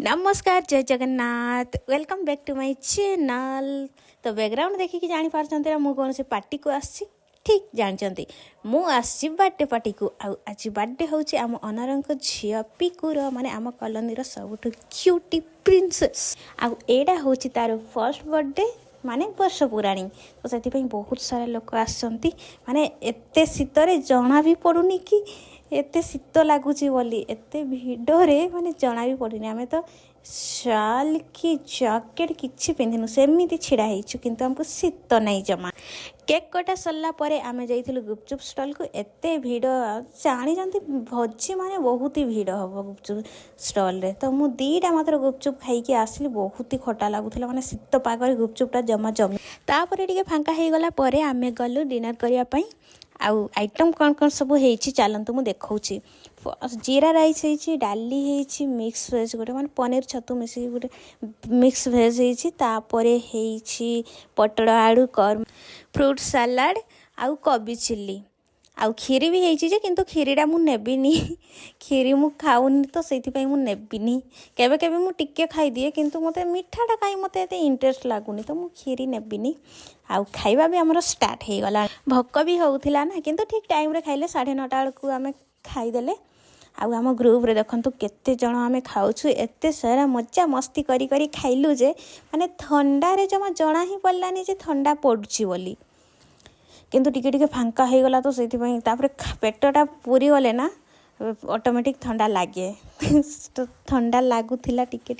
ନମସ୍କାର, ଜୟ Jagannath. Welcome back to my channel. ତ ବ୍ୟାକଗ୍ରାଉଣ୍ଡ ଦେଖିକି ଜାଣିପାରୁଛନ୍ତି ନା ମୁଁ କୌଣସି ପାର୍ଟିକୁ ଆସିଛି? ଠିକ୍ ଜାଣିଛନ୍ତି, ମୁଁ ଆସିଛି ବାର୍ଥଡେ ପାର୍ଟିକୁ। ଆଉ ଆଜି ବାର୍ଥଡେ ହେଉଛି ଆମ ଓନରଙ୍କ ଝିଅ ପିକୁର, ମାନେ ଆମ କଲୋନୀର ସବୁଠୁ କ୍ୟୁଟି ପ୍ରିନ୍ସେସ୍। ଆଉ ଏଇଟା ହେଉଛି ତାର ଫର୍ଷ୍ଟ ବର୍ଥଡେ, ମାନେ ବର୍ଷ ପୁରାଣୀ। ତ ସେଥିପାଇଁ ବହୁତ ସାରା ଲୋକ ଆସିଛନ୍ତି। ମାନେ ଏତେ ଶୀତରେ ଜଣା ବି ପଡ଼ୁନି କି ଏତେ ଶୀତ ଲାଗୁଛି ବୋଲି। ଏତେ ଭିଡ଼ରେ ମାନେ ଜଣା ବି ପଡ଼ୁନି। ଆମେ ତ ଶାଲ୍ କି ଜ୍ୟାକେଟ୍ କିଛି ପିନ୍ଧିନୁ, ସେମିତି ଛିଡ଼ା ହେଇଛୁ, କିନ୍ତୁ ଆମକୁ ଶୀତ ନାହିଁ ଜମା। କେକ୍ କଟା ସରିଲା ପରେ ଆମେ ଯାଇଥିଲୁ ଗୁପଚୁପ୍ ଷ୍ଟଲ୍କୁ। ଏତେ ଭିଡ଼, ଜାଣିଛନ୍ତି, ଭୋଜି ମାନେ ବହୁତ ହି ଭିଡ଼ ହେବ ଗୁପଚୁପ୍ ଷ୍ଟଲ୍ରେ। ତ ମୁଁ 2ଟା ମାତ୍ର ଗୁପଚୁପ୍ ଖାଇକି ଆସିଲି। ବହୁତ ହି ଖଟା ଲାଗୁଥିଲା, ମାନେ ଶୀତ ପାଗରେ ଗୁପଚୁପ୍ଟା ଜମା ଜମି। ତାପରେ ଟିକେ ଫାଙ୍କା ହେଇଗଲା ପରେ ଆମେ ଗଲୁ ଡିନର୍ କରିବା ପାଇଁ। ଆଉ ଆଇଟମ୍ କ'ଣ କ'ଣ ସବୁ ହେଇଛି, ଚାଲନ୍ତୁ ମୁଁ ଦେଖାଉଛି। ଜିରା ରାଇସ୍ ହେଇଛି, ଡାଲି ହେଇଛି, ମିକ୍ସ ଭେଜ୍ ଗୋଟେ, ମାନେ ପନିର ଛତୁ ମିଶିକି ଗୋଟେ ମିକ୍ସ ଭେଜ୍ ହେଇଛି। ତାପରେ ହେଇଛି ପୋଟଳ ଆଳୁ କୋରମା, ଫ୍ରୁଟ୍ ସାଲାଡ଼ ଆଉ କୋବି ଚିଲ୍ଲି। ଆଉ କ୍ଷୀରି ବି ହେଇଛି ଯେ, କିନ୍ତୁ କ୍ଷୀରିଟା ମୁଁ ନେବିନି। କ୍ଷୀରି ମୁଁ ଖାଉନି, ତ ସେଇଥିପାଇଁ ମୁଁ ନେବିନି। କେବେ କେବେ ମୁଁ ଟିକେ ଖାଇଦିଏ, କିନ୍ତୁ ମୋତେ ମିଠାଟା କାହିଁ ମୋତେ ଏତେ ଇଣ୍ଟରେଷ୍ଟ ଲାଗୁନି, ତ ମୁଁ କ୍ଷୀରି ନେବିନି। ଆଉ ଖାଇବା ବି ଆମର ଷ୍ଟାର୍ଟ ହେଇଗଲା। ଭୋକ ବି ହେଉଥିଲା ନା, କିନ୍ତୁ ଠିକ୍ ଟାଇମ୍ରେ ଖାଇଲେ। 9:30 ବେଳକୁ ଆମେ ଖାଇଦେଲେ। ଆଉ ଆମ ଗ୍ରୁପ୍ରେ ଦେଖନ୍ତୁ କେତେ ଜଣ ଆମେ ଖାଉଛୁ। ଏତେ ସାରା ମଜା ମସ୍ତି କରି କରି ଖାଇଲୁ ଯେ, ମାନେ ଥଣ୍ଡାରେ ଜମା ଜଣା ହିଁ ପଡ଼ିଲାନି ଯେ ଥଣ୍ଡା ପଡ଼ୁଛି ବୋଲି। କିନ୍ତୁ ଟିକେ ଟିକେ ଫାଙ୍କା ହେଇଗଲା ତ ସେଇଥିପାଇଁ। ତାପରେ ପେଟଟା ପୁରିଗଲେ ନା ଅଟୋମେଟିକ୍ ଥଣ୍ଡା ଲାଗେ, ତ ଥଣ୍ଡା ଲାଗୁଥିଲା ଟିକେ ଟିକେ।